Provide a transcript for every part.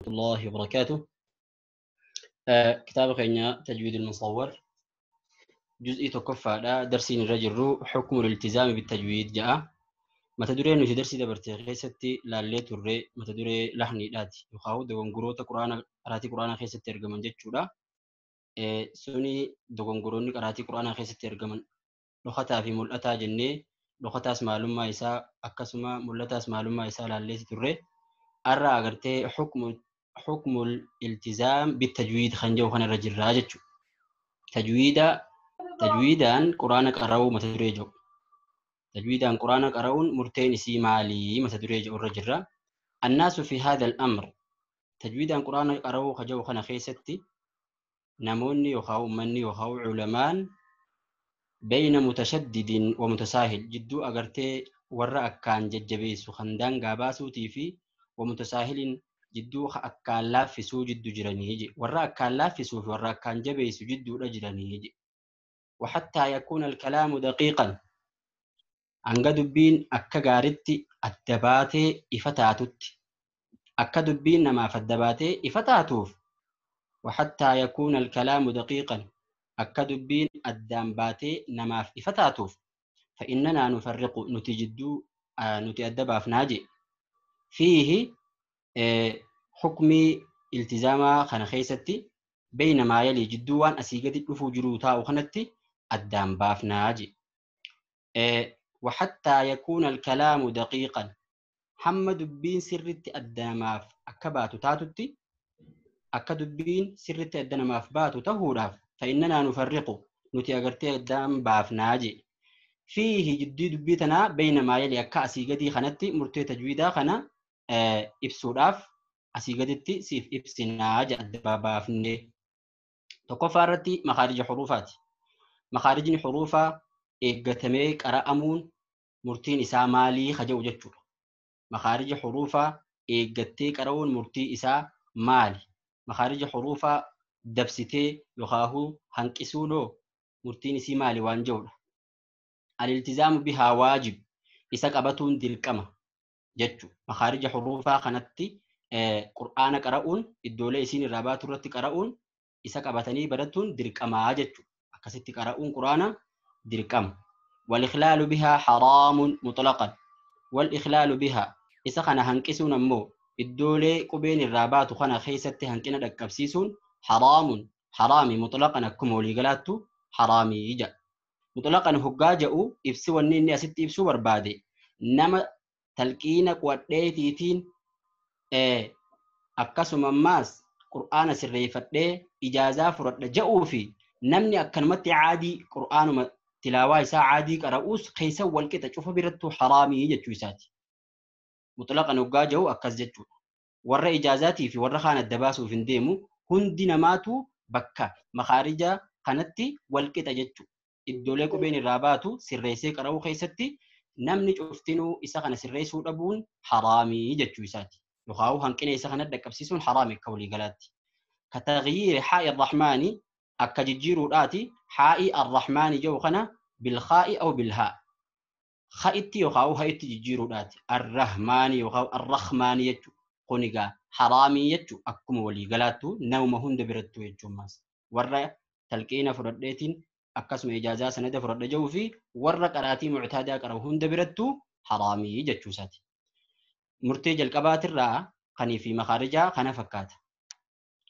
الله وبركاته. كتاب خينا تجويد المصور جزء تكفى لا درسين الرجل حكم الالتزام بالتجويد جاء ما تدري انه درسي دبرتي خيستي لالي تري ما تدري لحني داتي يخاو دوغونغروتا قران قراتي قران خيستي ارغمن جچودا سوني دوغونغروني قراتي قران خيستي ارغمن لوختا في ملأتا جنة لوختاس معلومة إسا أكسما ملأتاس معلومة إسا لالي تري أرى أغرتي حكم الالتزام بالتجويد خنجو خن الرجل راجتشو تجويدا قرآن قراو متدريجو تجويدا قرآن قراون مرتين سي مالي متدريجو الرجل. الناس في هذا الأمر تجويدا قرآن قراو خجو خن خيستي نموني يخاو مني يخاو علمان بين متشدد ومتساهل جدو أغرتي ورا أكان ججبيسو خندان غاباسو تيفي ومتساهل جدو أكان لافسو جدو جرانيجي ورا أكان لافسو ورا أكان جبيسو جدو رجرانيجي. وحتى يكون الكلام دقيقا أنغا دبين أكا غارتي الدباتي إفتاتوت أكا دبين نما فالدباتي إفتاتوف. وحتى يكون الكلام دقيقا أكا دبين الدامباتي نما إفتاتوف فإننا نفرق نتجدو نتأدب فناجي فيه حكم التزام خنخيستي بينما يلي جدوان أسيقتي لفو جروتا وخنتي الدام بافناجي. وحتى يكون الكلام دقيقا حمد بين سرتي الداماف أكباتو تاتوتي أكد بين سرتي الداماف باتو تهوراف فإننا نفرق نتي أغرتي الدام بافناجي فيه جديد بيتنا بينما يلي أكا أسيقتي خنتي مرتي تجويدا خنا ibsuudhaaf asii gaditti siif ibsinaa jedha baafnee. Tokkoffaa irratti makaarija xuruufaati. Makaarijni xuruufaa eeggatamee qara'amuun murtiin isaa maalii haja'u jechuudha. Makaarija xuruufaa eeggattee qara'uun murtii isaa maali? Makaarija xuruufaa dabsitee yookaan hanqisuunoo murtiin isii maali waan jedhudha. Aliltizaamu bihaa waajib isa qabatuun dirqama jechu. Makaarija xuruufaa kanatti qur'aana qara'uun iddoolee isiin irraa baatu irratti qara'uun isa qabatanii baratuun dirqamaa jechu. Akkasitti qara'uun qur'aana dirqama. Wal-ikhlaalu bihaa haraamun mutlaqan. Wal-ikhlaalu bihaa isa kana hanqisuun ammoo iddoolee qubeen irraa baatu kana keessatti hanqina dhaqqabsiisuun haraamun haraami mutlaqan akkuma waliigalaattu haraamii jedha. Mutlaqan hoggaa jedhu ibsi wanni inni asitti ibsuu barbaade nama talqiina qo'adheetiitiin akkasuma ammaas qur'aana sirreeffadhee ijaazaa fudhadha jedhuu fi namni akkanumatti caadii qur'aanuma tilaawaa isaa caadii qara'uus keessa walqixa cufa birattuu haraamii jechuu isaati. Mutlaqan hoggaa jedhu akkas jechuudha. Warra ijaazaatii fi warra kaan adda baasuuf hin deemu hundi namaatu bakka makaarija kanatti walqixa jechuudha. Iddoolee qubeen irraa baatu sirreessee qara'uu keessatti namni cuftinuu isa kana sirreessuu dhabuun haraamii jechuu isaati. Yookaan hanqina isa kana dhaqqabsiisuun haraami akka waliigalaatti. Katagyiiri haa'i arrahmaani akka jijjiiruudhaati haa'i arrahmaani jedhu kana bilkhaa'i aw bilhaa. Ha'itti yookaan ha'itti jijjiiruudhaati. Arrahmaani yookaan arrahmaani jechuudha. Kun egaa haraamii jechuudha akkuma waliigalaattu nama hunda birattu jechuun warra talqiina fudhadheetiin akkasuma ijaazaa sanada fudhadha jedhuu fi warra qaraatii muctaadaa qara'u hunda birattu haraamii jechuu isaati. Murtee jalqabaatirraa kanii fi makaarijaa kana fakkaata.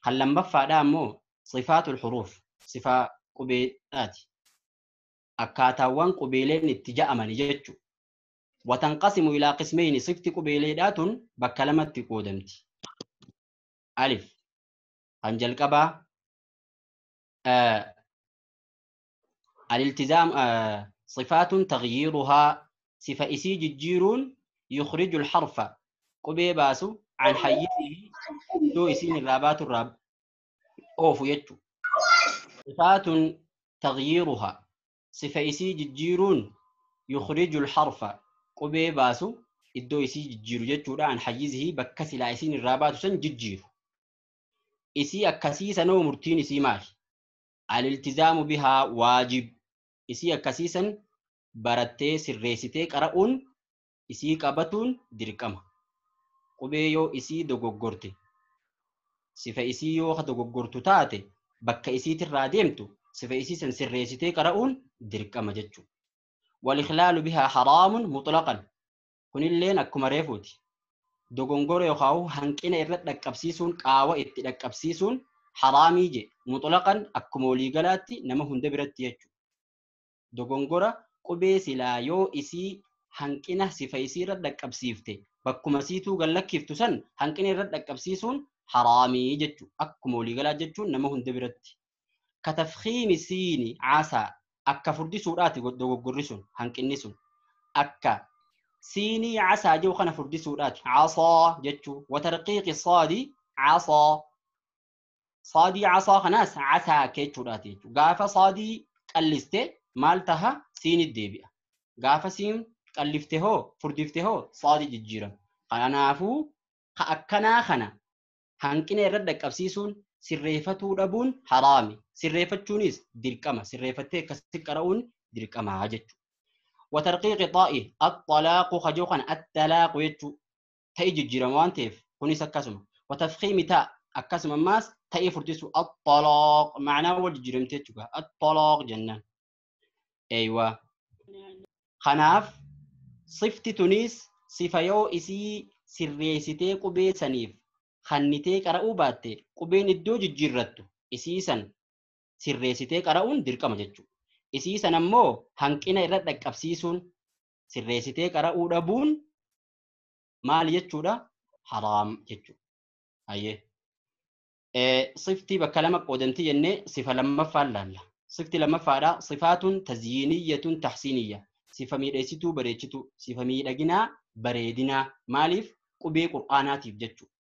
Kan lammaffaadhaa ammoo sifaatul xuruuf sifaa qubeedhaati. Akkaataawwan qubeeleen itti ja'amani jechuudha. Watanqasimu ilaa qismeyni sifti qubeeleedhaa tun bakka lamatti qoodamti. Alif kan jalqabaa الالتزام صفات تغييرها صفة إسي ججيرون يخرج الحرف قبي باسو عن حيزه دو إسين الرابات الراب أوف يجو. صفات تغييرها صفة إسي ججيرون يخرج الحرف قبي باسو إدو إسي ججير يجو عن حيزه بكسي لا إسين الرابات سن ججير إسي أكسي سنو مرتين إسي مالي. الالتزام بها واجب إسي أكسيسا برتي سريستي قرؤون إسي قبتون درقما قبيو إسي دوغوغورتي Sifa isii yoo dogoggortu taate bakka isiitirraa deemtu sifa isii san sirreessitee qara'uun dirqama jechuudha. Wal-ikhlaalu bihaa haraamun mutlaqan. Kunilleen akkuma reefuuti. Dogongora yookaan hanqina irra dhaqqabsiisuun qaawa itti dhaqqabsiisuun haraamii je mutlaqan akkuma waliigalaatti nama hunda biratti jechuudha. Dogongora qubee silaa yoo isii hanqina sifa isii irra dhaqqabsiifte bakkuma siituu gallakkiftu san hanqina irra dhaqqabsiisuun haraamii jechuudha. Akkuma waliigalaa jechuun nama hunda biratti. Katafkiimi siini caasaa akka furdisuudhaati dogoggorri sun hanqinni sun akka siinii casaa jiru kana furdisuudhaati. Casaa jechuu watarqiiqi saadii casaa saadii casaa kanaas casaa jechuudhaati jechuudha. Gaafa saadii qalliste maal taha siinit deebi'a. Gaafa siin qallifte hoo furdifte hoo saadii jijjiirama. Kanaafuu akkanaa kana hanqina irra dhaqqabsiisuun sirreeffatuu dhabuun haraami. Sirreeffachuunis dirqama. Sirreeffattee akkasitti qara'uun dirqamaa jechuudha. Watarqiiqi xaa'i axxalaaqu kajoo kana axxalaaqu jechuu ta'ii jijjiirama waan ta'eef kunis akkasuma. Watafkiimi ta'a akkasuma ammaas ta'ii furdisu axxalaaq ma'anaa wal jijjiiramte jechuudha. Axxalaaq jennaan. Eeywaa. Kanaaf sifti tunis sifa yoo isii sirreessitee qubee saniif hannitee qara'uu baatte qubeen iddoo jijjiirrattu isii san sirreessitee qara'uun dirqama jechuudha. Isii san ammoo hanqina irra dhaqqabsiisuun sirreessitee qara'uu dhabuun maal jechuudha? Haraam jechuudha. Hayyee. Siftii bakka lama qoodamti jennee sifa lammaffaan laalla. Sifti lammaffaadha. Sifaatun tazyiiniyyatun tahsiiniyya. Sifa miidheessituu bareechituu. Sifa miidhaginaa bareedinaa. Maaliif? Qubee qur'aanaatiif jechuudha.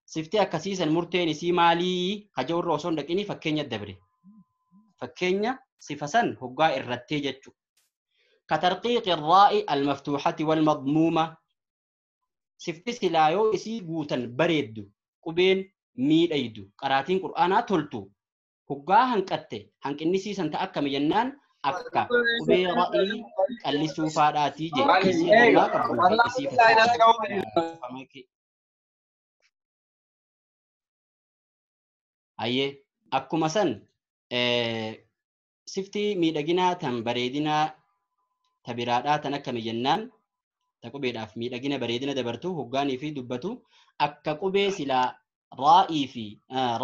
Sifti akkasiisan murteen isii maalii kaja irra osoo hin dhaqinii fakkeenya dabre. Fakkeenya sifa san hoggaa irrattee jechuudha. Katarqiiqi raa'i almaftuuxati walmadmuuma. Sifti silaa yoo isii guutan bareeddu qubeen miidhaydu qaraatiin qur'aanaa toltu hoggaa hanqatte hanqinni siisan ta'a akkami jennaan akka qubee ra'ii qallisuu faadhaatii jedhe isii hoggaa qabdu isii fakkii. Hayyee akkuma san sifti miidhaginaa tan bareedinaa ta biraadhaa tan akkami jennaan ta qubeedhaaf miidhagina bareedina dabartu hoggaanii fi dubbatu akka qubee silaa raa'ii fi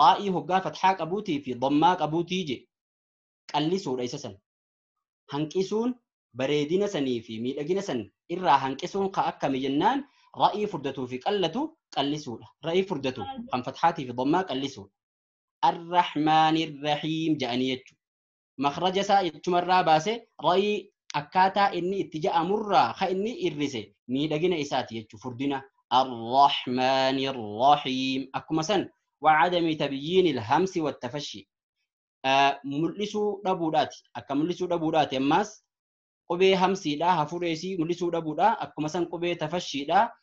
raa'ii hoggaa fatxaa qabuutii fi dammaa qabuutii je qallisuudha isa san. Hanqisuun bareedina sanii fi miidhagina san irraa hanqisuun ka akkami jennaan ra'ii furdatuu fi qallatu qallisuudha. Ra'ii furdatu kan fatxaatii fi dammaa qallisuudha. الرحمن الرحيم جاني يجو مخرج سا يجمر باسه رأي أكاتا إني اتجاء مرة خا إني إرسي ميدقنا إساتي يجو فردنا الرحمن الرحيم أكما سن وعدم تبيين الهمس والتفشي ملسو دبودات أكا ملسو دبودات أماس قبي همسي لا هفوريسي ملسو دبودا أكما سن قبي تفشي لا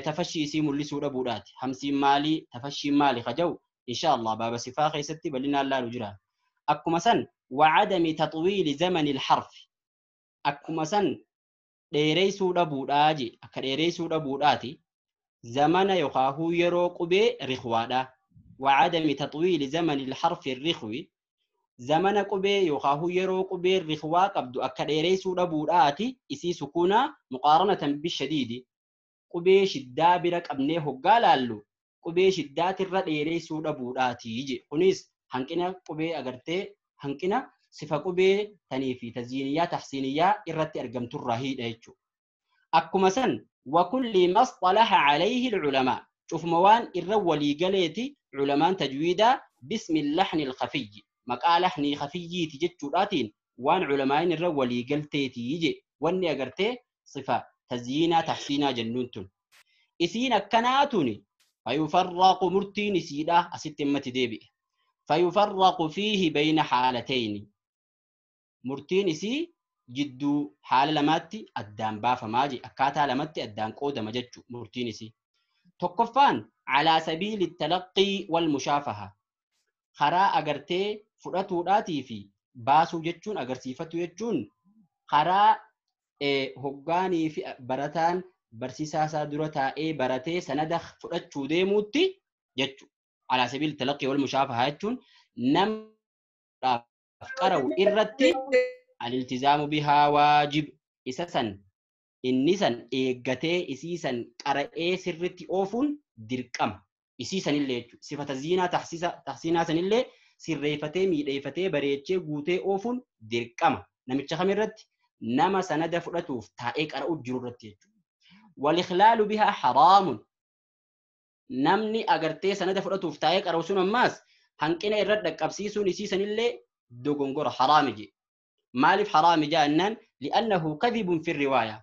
تفشي سي ملسو دبودات همسي مالي تفشي مالي خجو إن شاء الله باب صفا خيستي بلنا لا نجرا أكما سن وعدم تطويل زمن الحرف أكما سن ديريسو دبوداجي أكا ديريسو دبوداتي زمن يخاهو يرو قبي رخوادا وعدم تطويل زمن الحرف الرخوي زمن قبي يخاهو يرو قبي الرخوا قبدو أكا ديريسو دبوداتي إسي سكونا مقارنة بالشديد قبي شدا برك أبنيه قالالو qubee shiddaatirra dheereessuu dhabuudhaatii je. Kunis hanqina qubee agartee hanqina sifa qubee tanii fi tazyiiniyyaa tahsiiniyyaa irratti argamturraa hiidha jechuudha. Akkuma san wakulli masxalaha alayhi alculamaa cufuma waan irra waliigaleeti culamaan tajwiidaa bismi laxni alkhafiyyi maqaa laxnii khafiyyiiti jechuudhaatiin waan culamaain irra waliigalteetii je wanni agartee sifa tazyiinaa tahsiinaa jennuun tun. Isiin akkanaa tuni فيفرق مرتين سيدا أست متي ديبي فيفرق فيه بين حالتين مرتين سي جدو حال لماتي أدان بافا ماجي أكاتا لماتي أدان قودة مججو مرتين سي تقفان على سبيل التلقي والمشافهة خرا أغرتي فرطو راتي في باسو جتشون أغرسيفتو جتشون خرا هقاني في برتان barsiisaa isaa dura taa'ee baratee sanada fudhachuu deemuutti jechuudha. Alaa sabiili talaqqii wal mushaafahaa jechuun nama qara'u irratti aliltizaamu bihaa waajib isa san inni san eeggatee isii san qara'ee sirritti oofuun dirqama. Isii sanillee jechuudha. Sifa tazyiinaa tahsiinaa sanillee sirreeffatee miidheeffatee bareechee guutee oofuun dirqama. Namicha kamirratti nama sanada fudhatuuf taa'ee qara'u jiru irratti jechuudha. Walikhlaalu bihaa haraamun. Namni agartee sanada fudhatuuf taa'ee qara'u sun ammaas hanqina irra dhaqqabsiisuun isii sanillee dogongora haraami jedhe. Maaliif haraami jennaan? Li'annahu kadhibun fi riwaaya.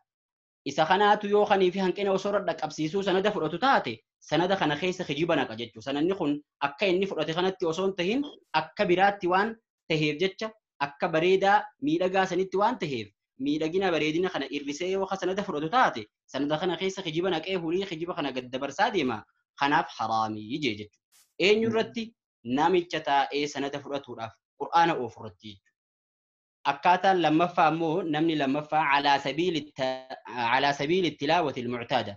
Isa kanaatu yoo kanii fi hanqina osoo irra dhaqqabsiisuu sanada fudhatu taate sanada kana keessa kijiba naqa jechuudha. Sanadni kun akka inni fudhate kanatti osoo hin tahin akka biraatti waan taheef jecha akka bareedaa miidhagaa sanitti waan taheef miidhagina bareedina kana irrisee yoo sanada fudhatu taate sanada kana keessa kijiba naqee hulii kijiba kana gad dabarsaa deema. Kanaaf haraamii jee jechuudha. Eenyurratti namicha taa'ee sanada fudhatuudhaaf qur'aana oofu irratti jechuudha. Akkaataan lammaffaa immoo namni lammaffaa alaa sabiili tilaawati almuctaada.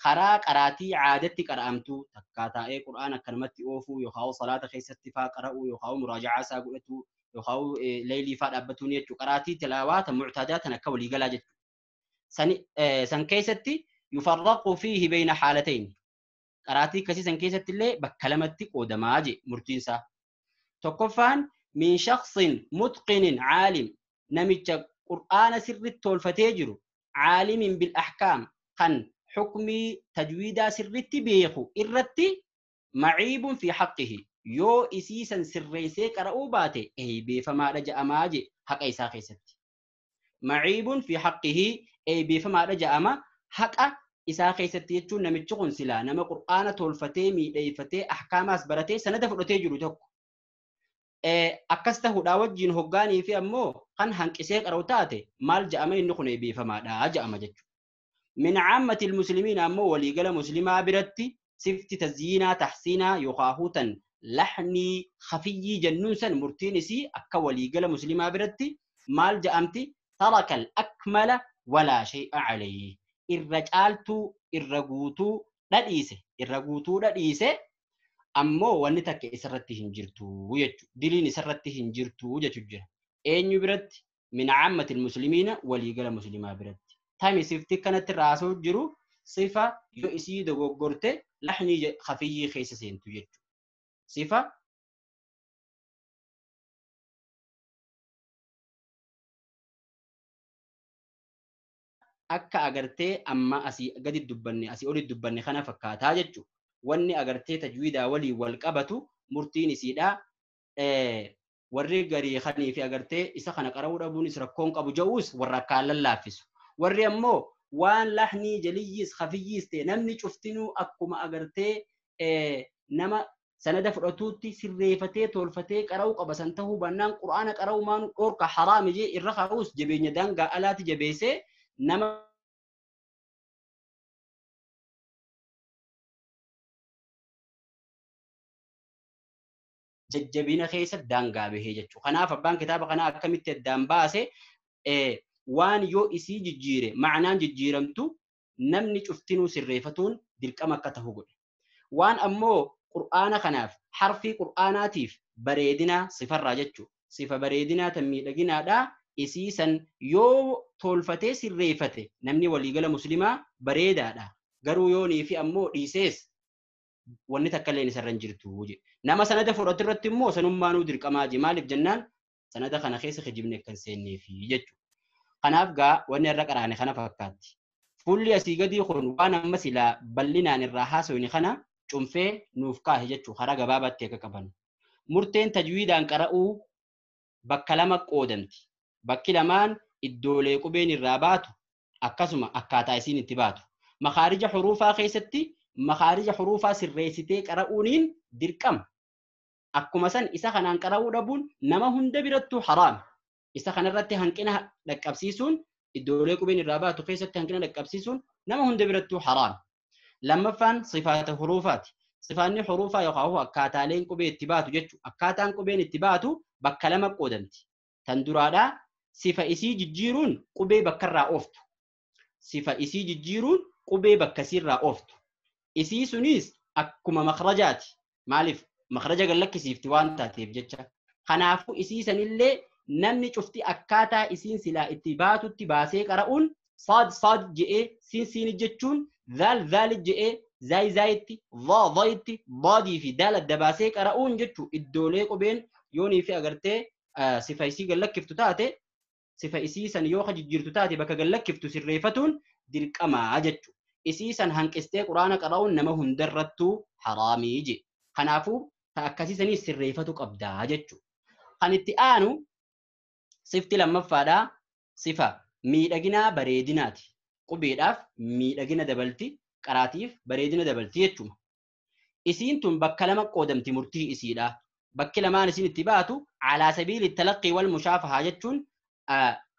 Karaa qaraatii caadatti qara'amtu takkaa taa'ee qur'aana akkanumatti oofuu yookaan salaata keessatti faa qara'uu yookaan muraajacaa isaa godhatu yookaan leeylii faa dhaabbatuun jechuudha. Qaraatii tilaawaa tan muctaadaa tan akka waliigalaa jechuudha. San keessatti yufarraqu fiihi bayna haalatayn. Qaraatii akkasii san keessatti illee bakka lamatti qoodamaa je murtiin isaa. Tokkoffaan min shakhsin mutqinin caalim namicha qur'aana sirritti tolfatee jiru caalimin bil ahkaam kan xukmii tajwiidaa sirritti beeku irratti maciibun fi haqqihi yoo isii san sirreessee qara'uu baate eeybeefamaadha ja'amaa je haqa isaa keessatti. Maciibun fi haqqihi eeybeefamaadha ja'ama haqa isaa keessatti jechuun namichi kun silaa nama qur'aana tolfatee miidheeffatee ahkaamaas baratee sanada fudhatee jiru tokko. Akkas ta'uudhaa wajjin hoggaanii fi ammoo kan hanqisee qara'u taate maal ja'ama inni kun eebbifamaadha ja'ama jechuudha. Min caammati muslimiin ammoo waliigala muslimaa biratti sifti tazyiinaa tahsiinaa yookaan tan lahnii khafiyyii jennuun san murtiin isii akka waliigala muslimaa biratti maal ja'amti taraka al-akmala walaa shay'a alayhi. Irra caaltuu irra guutuu dhadhiise irra guutuu dhadhiise ammoo wanni takka isarratti hin jirtu jechuudha. Diliin isarratti hin jirtu jechuudha jira. Eenyu biratti min caammatil muslimiina waliigala muslimaa biratti. Tami sifti kanatti raasuu jiru sifa yoo isii dogoggorte lahnii khafiyyii keessa seentu jechuudha. Sifa akka agartee amma asii gadi dubbanne asii oli dubbanne kana fakkaataa jechuudha. Wanni agartee tajwiidaa waliin wal qabatu murtiin isiidha. Warri garii kanii fi agartee isa kana qara'uu dhabuunis rakkoon qabu ja'uus warra akkaan lallaaffisu. Warri ammoo waan lahnii jaliyyiis khafiyyiis ta'e namni cuftinuu akkuma agartee nama sanada fudhatuutti sirreeffatee tolfatee qara'uu qaba san ta'uu baannaan qur'aana qara'uu maanu dhorka haraami jee irra kaa'uus jabeenya daangaa alaati jabeessee nama jajjabina keessa daangaa bahee jechuudha. Kanaaf abbaan kitaaba kanaa akkamitti addaan baase waan yoo isii jijjiire ma'anaan jijjiiramtu namni cuftinuu sirreeffatuun dirqama akka ta'u godhe. Waan ammoo qur'aana kanaaf harfii qur'aanaatiif bareedina sifarraa jechuudha. Sifa bareedinaa tan miidhaginaadhaa isii san yoo tolfatee sirreeffate namni waliigala muslimaa bareedaadha. Garuu yoonii fi ammoo dhiisees wanni takka illee isarra hin jirtu jedhe. Nama sanada fudhatu irratti immoo sanummaanuu dirqamaa je. Maaliif jennaan sanada kana keessa kijibni akka hin seenneefi jechuudha. Kanaaf gaa wanni irra qaraane kana fakkaatti. Fuulli asii gadii kun waan amma silaa bal'inaan irraa haasofne kana cunfee nuuf kaahe jechuudha. Karaa gabaabaatti akka qaban. Murteen tajwiidaan qara'uu bakka lama qoodamti. Bakki lamaan iddoolee qubeen irraa baatu akkasuma akkaataa isiin itti baatu. Makaarija huruufaa keessatti makaarija huruufaa sirreessitee qara'uuniin dirqama. Akkuma san isa kanaan qara'uu dhabuun nama hunda birattuu haraama. Isa kanarratti hanqina dhaqqabsiisuun iddoolee qubeen irraa baatu keessatti hanqina dhaqqabsiisuun nama hunda birattuu haraama. Lammaffaan sifaata huruufaati. Sifaanni huruufaa yookaan akkaataaleen qubee itti baatu jechuudha. Akkaataan qubeen itti baatu bakka lama qoodamti. Tan duraadhaa sifa isii jijjiiruun qubee bakkarraa ooftu. Sifa isii jijjiiruun qubee bakka isiirraa ooftu. Isii sunis akkuma makhrajaati. Maaliif makhraja gallakkisiifti waan taateef jecha. Kanaafuu isii sanillee namni cufti akkaataa isiin silaa itti baatutti baasee qara'uun saad saad je'ee siin siin jechuun zaal zaal je'ee zaay zaayitti dhaa dhaayitti daadii fi daal adda baasee qara'uun jechuu iddoolee qubeen yoonii fi agartee sifa isii gallakkiftu taate sifa isii san yoo jijjiirtu taate bakka gallakkiftu sirreeffatuun dirqamaa jechu. Isii san hanqistee quraana qara'uun nama hundarrattuu haraamii je. Kanaafuu ta akkasii sanii sirreeffatu qabdaa jechu. Kan itti aanu sifti lammaffaadhaa sifa miidhaginaa bareedinaati. Qubeedhaaf miidhagina dabalti, qaraatiif bareedina dabalti jechuudha. Isiin tun bakka lama qoodamti murtii isiidha. Bakki lamaan isiin itti baatu alaa sabiili talaqqii wal mushaafahaa jechuun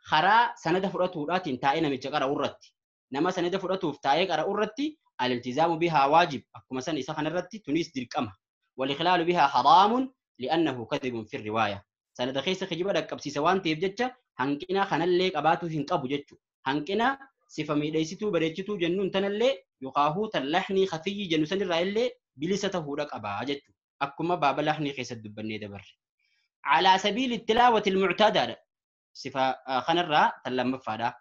karaa sanada fudhatuudhaatiin taa'ee namicha qara'u irratti. Nama sanada fudhatuuf taa'ee qara'u irratti al-iltizaamu bihaa waajib akkuma san isa kanarratti tunis dirqama. Wal-ikhlaalu bihaa haraamun li'annahu kadhibun fi riwaaya. Sanada keessa kijiba dhaqqabsiisa waan ta'eef jecha hanqina kanallee qabaatu hin qabu jechuudha. Hanqina sifa miidheessituu bareechituu jennuun tanallee yookaahuu tan lahnii khafiyyi jennu sanirraa illee bilisa ta'uudha qabaa jechuudha. Akkuma baaba lahnii keessatti dubbannee dabarre. Alaa sabiili tilaawati almuctaadaadha. Sifa kanarraa tan lammaffaadha.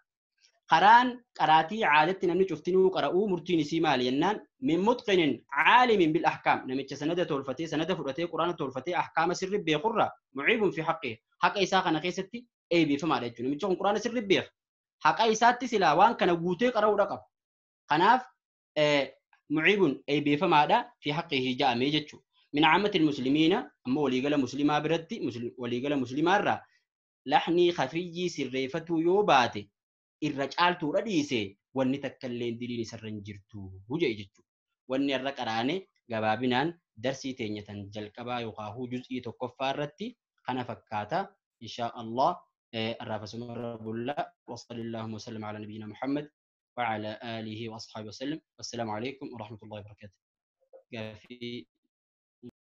Karaan qaraatii caadatti namni cuftinuu qara'uu murtiin isii maali jennaan min mutqinin caalimin bil ahkaam namicha sanada tolfatee sanada fudhatee quraana tolfatee ahkaama sirri beekurraa muciibun fi haqqi haqa isaa kana keessatti eebbifamaadha jechuudha. Namicha kun quraana sirri beeka. Haqa isaatti silaa waan kana guutee qara'uudha qaba. Kanaaf muciibun eebbifamaadha fi haqqihi ja'amee jechuudha. Min caamati muslimiina amma waliigala muslimaa biratti waliigala muslimaarraa lahnii khafiyyii sirreeffatuu yoo baate irra caaltuudha dhiise wanni takka illee diliin isarra hin jirtu jedhe jechuudha. Wanni irra qaraane gabaabinaan darsii teenya tan jalqabaa yookaan juz'ii tokkoffaa irratti kana fakkaata. Inshaa Allah arraafasuma bulla wa sallallahu wa sallam ala nabiyyina Muhammad wa ala alihi wa ashabihi wa sallam. Wassalaamu alaikum wa rahmatullahi wa barakatuh. Gaaffii